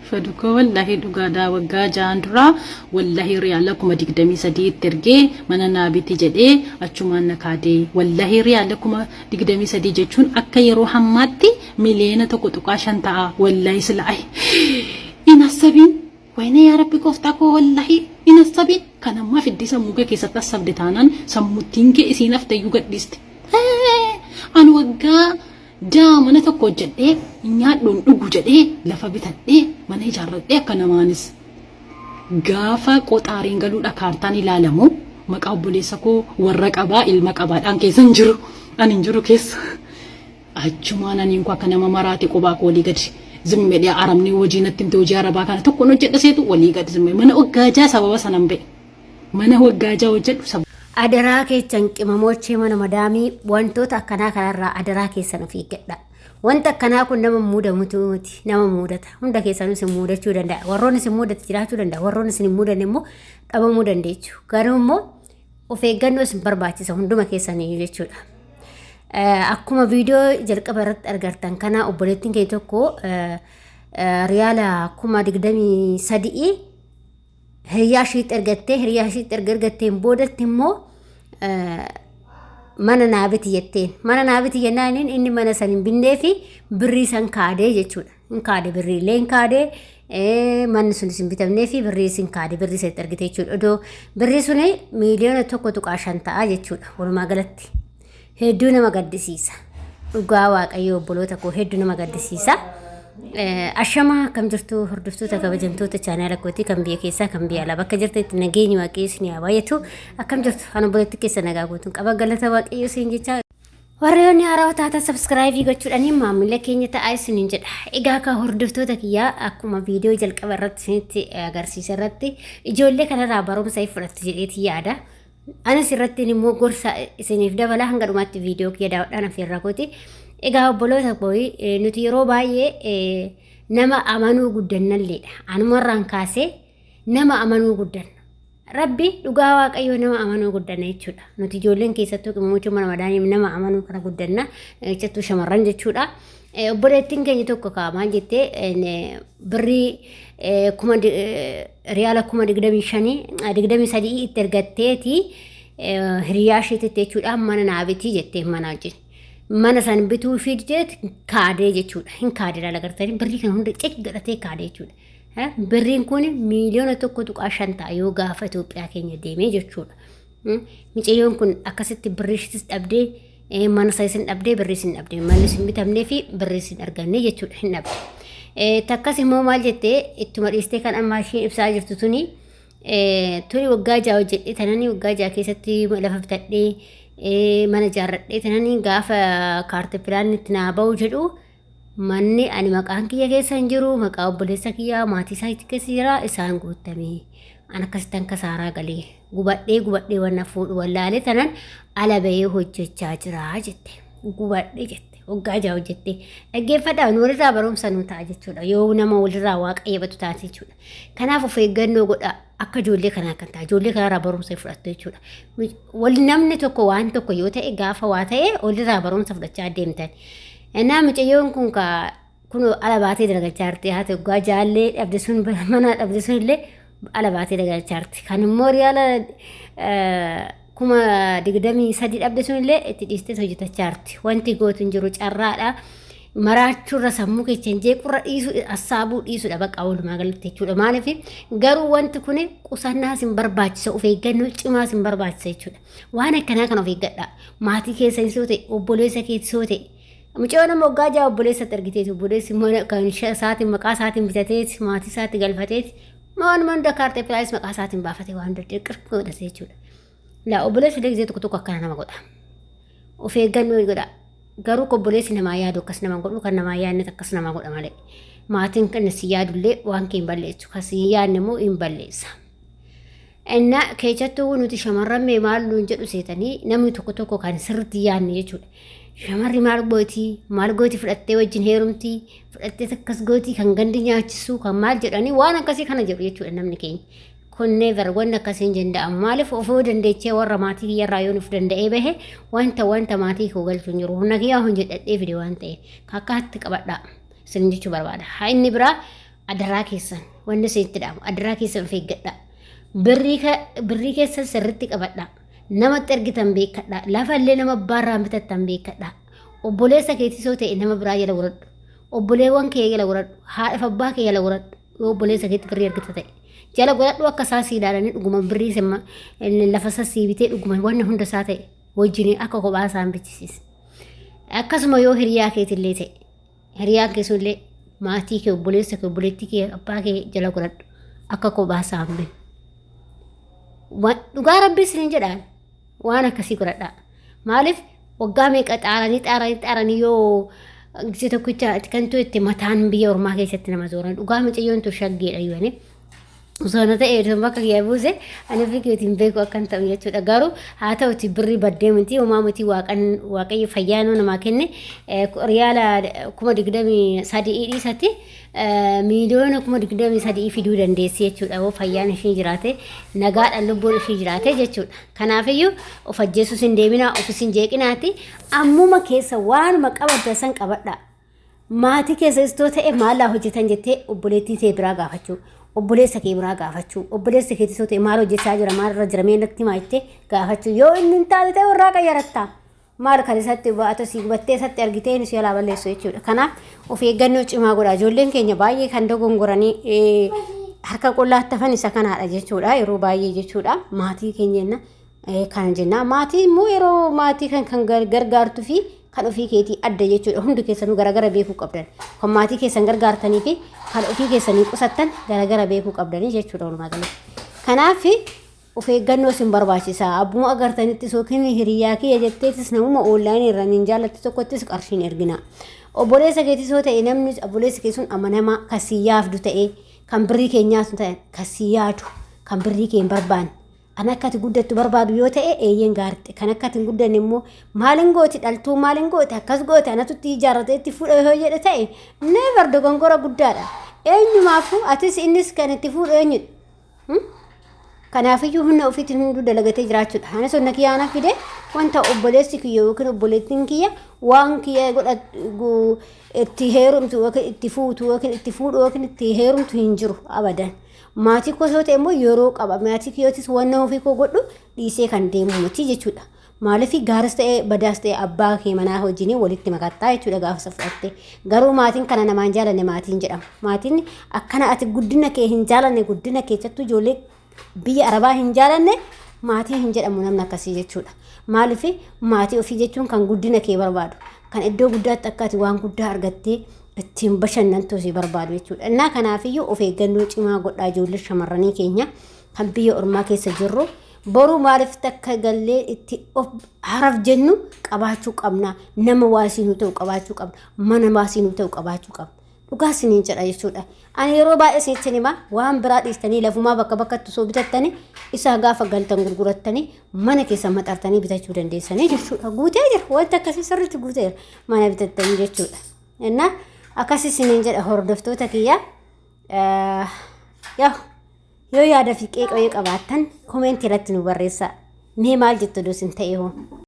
Fadukoo, wallaahi dhugaadhaa, waggaa 6n duraa wallaahi riyaala 23,000 itti ergee mana naa biti jedhee achumaan na kaadee. Wallaahi riyaala 23,000 jechuun akka yeroo hammaatti miliyoona 1.5 ta'a. Wallaahi sila ay hin hassabiin. Wayne yaa rabbi gooftaa koo, wallaahi hin hassabiin. Kan ammaa fiddee sammuu kee keessatti hassabde taanaan sammuttiin kee isiin hafteeyyuu gadhiiste. Ani waggaa 6 mana tokko hojjedhee nyaadhuun dhugu jedhee lafa bitadhee mana ijaarradhee akka namaanis gaafa qoxaariin galuudha kaartaan ilaalamu maqaa obboleessa koo warra qabaa ilma qabaadhaan keessa hin jiru, ani hin jiru keessa. Achumaan aniin koo akka nama maraate qobaa koo walii gadi zimmedhee arabni hojii natti himte, hojii arabaa kana tokkoon hojjedha seetu walii gadi zimme mana waggaa 6 sababa sanan ba'e, mana waggaa 6 hojjedhu. Adaraa keessan qimamoochee mana madaamii, wantoota akkanaa kanarraa adaraa keessan of eeggadha. Wanta akkanaa kun nama muudamutu miti, nama muudata. Hunda keessanuu isin muudachuu danda'a. Warroonni isin muudate jiraachuu danda'a. Warroonni isin hin muudanne immoo dhabamuu dandeechu. Garuu immoo of eeggannoo isin barbaachisa hunduma keessaniyyuu jechuudha. Akkuma viidiyoo jalqaba irratti argartan kana obboleettiin keenya tokko riyaala 23,000 hiriyaa ishiitti ergattee, hiriyaa ishiitti erga ergatteen boodatti immoo mana naa biti jetteen. Mana naa biti jennaan inni mana san hin binnee fi birrii san kaadee jechuudha. Hin kaade, birrii illee hin kaadee, manni sunis hin bitamnee fi birrii isin kaade, birrii isatti argite jechuudha. Odoo birrii suni miiliyoona 1.5 ta'a jechuudha walumaa galatti. Hedduu nama gaddisiisa. Dhugaa waaqayyo obboloota koo, hedduu nama gaddisiisa. Ashamaa, akkam jirtu hordoftoota kabajamtoota chaanaala kootii kan biyya keessaa kan biyya alaa? Bakka jirtanitti nageenyi waaqayyo isin haa baay'atu. Akkam jirtu? Ani obboleettii keessa nagaa guutuun qaba, galata waaqayyo isin jecha. Warroonni haarawaa taatan subscribe gochuudhaan maamila keenya ta'aa isiniin jedha. Egaa kan hordoftoota kiyyaa, akkuma viidiyoo jalqaba irratti isinitti agarsiisa irratti ijoollee kanarraa barumsa fudhattu jedheeti yaada. Anis irratti immoo gorsa isiniif dabala, hanga dhumaatti viidiyoo kiyya daawwadhaan affeerraa kooti. Egaa obboloota koo, nuti yeroo baay'ee nama amanuu guddannalleedha. Anumarraan kaasee nama amanuu guddanna. Rabbi dhugaa waaqayyoo nama amanuu guddanna jechuudha. Nuti ijoolleen keessattuu qimmochuu mana madaanii nama amanuu kana guddanna, keessattuu shamarran jechuudha. Obboleettiin keenya tokko kaamaan jettee birrii kuma riyaala 25,000 23 itti ergatteeti hiriyaa isheetitti jechuudha, mana naa bitii jettee mana wajjin. Mana san bituu fi jeet kaadee jechuudha. Hin kaadee, laala gartanii, birrii kana hunda cik godhatee kaadee jechuudha. Birriin kun miiliyoona 1.5 ta'a yoo gaafa Itoophiyaa keenya deemee jechuudha. Micayyoon kun akkasitti birrii isheetis dhabdee, mana isaa isin dhabdee, birrii isin dhabdee, manni isin bitamnee fi birrii isin arganne jechuudha, hin dhabde. Takkas immoo maal jettee ittuma dhiistee kan amma ishiin ibsaa jirtu tuni waggaa 6 hojjedhee tananii waggaa 6 keessatti lafa bitadhee mana ijaarradhee tananii gaafa kaarta pilaanni itti naa ba'u jedhu manni ani maqaan kiyya keessa hin jiru, maqaa obboleessa kiyyaa maatii isaa keessa jira, isaan guutame, an akkasitti kasaaraa galee gubadhee gubadhee wanna fuudhu wallaalee tanan ala bahee hojjechaa jira jette, gubadhee jette. Waggaa 6 hojjette. Dhaggeeffadhaa, nu walirraa barumsa nu ta'a jechuudha, yoo nama walirraa waa qayyabatu taate jechuudha. Kanaaf of eeggannoo godhaa, akka ijoollee kanaa kan ta'a ijoollee kanarraa barumsa fudhattu jechuudha. Wal namni tokko waan tokko yoo ta'e, gaafa waa ta'e walirraa barumsa fudhachaa deemtan. Innaa mucayyoon kun ka kun ala baatee dalagachaa jirti. Haati waggaa jaallee dhabde sun, mana dhabde sun illee ala baatee dalagachaa jirti. Kan immoo riyaala 23,000 dhabde sun illee itti dhiistee hojjetachaa jirti. Wanti gootu hin jiru, carraadha. Maraachuurra, sammuu keessa jeequrra, dhiisuu, hassaabuu dhiisuudha bakka walumaa galatti jechuudha. Maaliif garuu wanti kun qusannaa sin barbaachisa, of eeggannoo cimaa sin barbaachisa jechuudha. Waan akkanaa kana of eeggadha. Maatii keessa yoo ta'e, obboleessa keessa yoo ta'e, mucayyoon amma waggaa 6 obboleessatti argiteeti. Obboleessi mana kan isaatiin maqaa isaatiin bitateeti, maatii isaatti galfateeti, waan hunda kaartee pilaayis maqaa isaatiin baafatee waan hunda dirqama godhate jechuudha. Laa, obboleessi illee gisee tokko tokko akkana nama godha. Of eeggannoo godha. Garuu obboleessi namaa yaadu akkas nama godhu, kan namaa yaadne akkas nama godha malee. Maatiin kan si yaadullee waan kee hin balleessu. Kan si yaadne immoo hin balleessa. Innaa keessattuu nuti shamarran mee maal nuun jedhu seetanii namni tokko tokko kan sirriitti yaadne jechuudha. Shamarri maal gooti? Maal gooti fudhattee wajjin heerumti? Fudhattee akkas gooti, kan gandi nyaachisu, kan maal jedhanii waan akkasii kana jedhu jechuudha namni keenya. Kun never, wanni akkasii hin danda'amu. Maaliif ofuu dandeechee warra maatii kiyyarraa yoo nuuf danda'ee bahe wanta maatii koo galchu hin jiru. Humna kiyyaa hojjedhadhee fide waan ta'e kakkaatti qabadhaa. Isin jechuu barbaada. Haa, inni biraa Adaraa keessan wanni isinitti dhaamu adaraa keessan of eeggadhaa. Birrii keessan sirriitti qabadhaa. Namatti ergitan beekadhaa. Lafa illee nama abbaarraa bitattan beekadhaa. Obboleessa keetis yoo ta'e nama biraa jala godhadhu. Obboleewwan kee jala godhadhu. Haadhaaf abbaa kee jala godhadhu. Yoo obboleessa keetti birrii ergita ta'e. Jala godhadhu akka isaa sii ilaalanii dhuguma birrii simma lafa isaa sii bitee dhuguma wanni hunda isaa ta'e wajjin akka kophaa isaa hin bichisiis. Akkasuma yoo hiriyaa keetillee ta'e Hiriyaan kee sunillee maatii kee obboleessa kee obboleettii kee abbaa kee jala godhadhu akka kophaa isaa hin binne. Dhugaa rabbii isiniin jedhaan waan akkasii godhadhaa. Maaliif waggaa meeqa xaaranii xaaranii xaaranii yoo gisee tokkicha kan itti mataan biyya ormaa keessatti nama zooran dhugaa mucayyoon tun shaggeedha yooni. Osoo na ta'e osoo bakka kiyya buuse ani ofii keetiin beeku akkan ta'u jechuudha. Garuu haa ta'uti birrii baddee miti homaa miti waaqan waaqayyo fayyaa nuu namaa kenne riyaala 23,000 dhiisatti 23,000,000 fiduu dandeessi jechuudha. Yoo fayyaan ishii jiraate nagaadhaan lubbuun ishii jiraate jechuudha. Kanaafiyyuu of ajjeesuus hin deeminaa ofis hin jeeqinaati ammuma keessa waanuma qabadda san qabadhaa. Maatii keessa istoo ta'e maallaa hojjetan jettee obboleettii tee biraa gaafachuu, obboleessa kee biraa gaafachuu, obboleessi keetis yoo ta'e maal hojjechaa jira maal irra jira mee natti himaa jettee gaafachuu. Yoo inni hin taane ta'e warraa qayyaratta. Maal kan isatti baata si gubattee isatti argitee inni si jalaa balleessu jechuudha. Kanaaf of eeggannoo cimaa godha. Ijoolleen keenya baay'ee kan dogongoranii harka qullaatti hafan isa kanaadha jechuudha. Yeroo baay'ee jechuudha. Maatii keenya jenna. Kana jenna. Maatii immoo yeroo maatii kan kan gargaartuu fi kan ofii keetii adda jechuudha. Hundi keessanuu garagara beekuu qabdan. Kan maatii keessan gargaartanii fi kan ofii keessanii qusattan garagara beekuu qabdanii jechuudha walumaa galatti. Kanaaf of eeggannoo isin barbaachisa. Abbuma agartanittis yookiin hiriyaa kiyya jetteetis namuma oonlaayinii irra niin jaallattu tokkottis qarshiin ergina. Obboleessa keetis yoo ta'e namni obboleessi kee sun amanamaa kan si yaafdu ta'e kan birrii kee nyaatu ta'e kan si yaadu kan birrii kee hin barbaanne Kan akka ati guddattu barbaadu yoo ta'e eeyyeen gaariidha. Kan akka ati hin guddanne immoo maalin gooti dhaltuu maalin gooti akkas gooti anatu itti ijaarratee itti fuudha yoo jedhe ta'e never dogongora guddaadha. Eenyumaafuu atis innis kan itti fuudhu eenyudha? Kanaafiyyuu humna ofiitiin hunduu dalagatee jiraachuudha. Anis onna kiyyaa na fide wanta obboleessi kiyya yookiin obboleettiin kiyya waan kiyya godhatu itti heerumtu yookiin itti fuutu yookiin itti fuudhu yookiin itti heerumtu hin jiru abadan. Maatii koo yoo ta'e immoo yeroo qaba. Maatii kiyyootis wanna ofii koo godhu dhiisee kan deemu miti jechuudha. Maaliif gaaris ta'e badaas ta'e abbaa kee manaa wajjin walitti makattaa jechuudha gaafa isa fudhatte. Garuu maatiin kana namaan jaalanne maatiin jedhama. Maatiin akkana ati guddina kee hin jaalanne guddina keessattuu ijoollee biyya arabaa hin jaalanne maatii hin jedhamu namni akkasii jechuudha. Maaliif maatii ofii jechuun kan guddina kee barbaadu kan iddoo guddaatti akka ati waan guddaa argattee ittiin bashannantu si barbaadu jechuudha. Innaa kanaafiyyuu of eeggannoo cimaa godhaa ijoollee shamarranii keenya kan biyya ormaa keessa jirru boruu maaliif takka gallee itti of haraf jennu qabaachuu qabna. Nama waasii nu ta'u qabaachuu qabna. Mana waasii nu ta'u qabaachuu qabna. Dhugaa isiniin jedha jechuudha. Ani yeroo baay'ee isinitti hima waan biraa dhiistanii lafumaa bakka bakkatti osoo bitattanii isaa gaafa galtan gurgurattanii mana keessa maxartanii bitachuu dandeessanii jechuudha. Guutee jira wanti akkasii sirriitti guuteera mana bitattanii jechuudha. Inna akkas isiniin jedha hordoftoota kiyya. Yaa yoo yaada fi qeeqa yoo qabaattan komeentii irratti nu barreessaa. Mee maal jettu odoo isin ta'e hoo?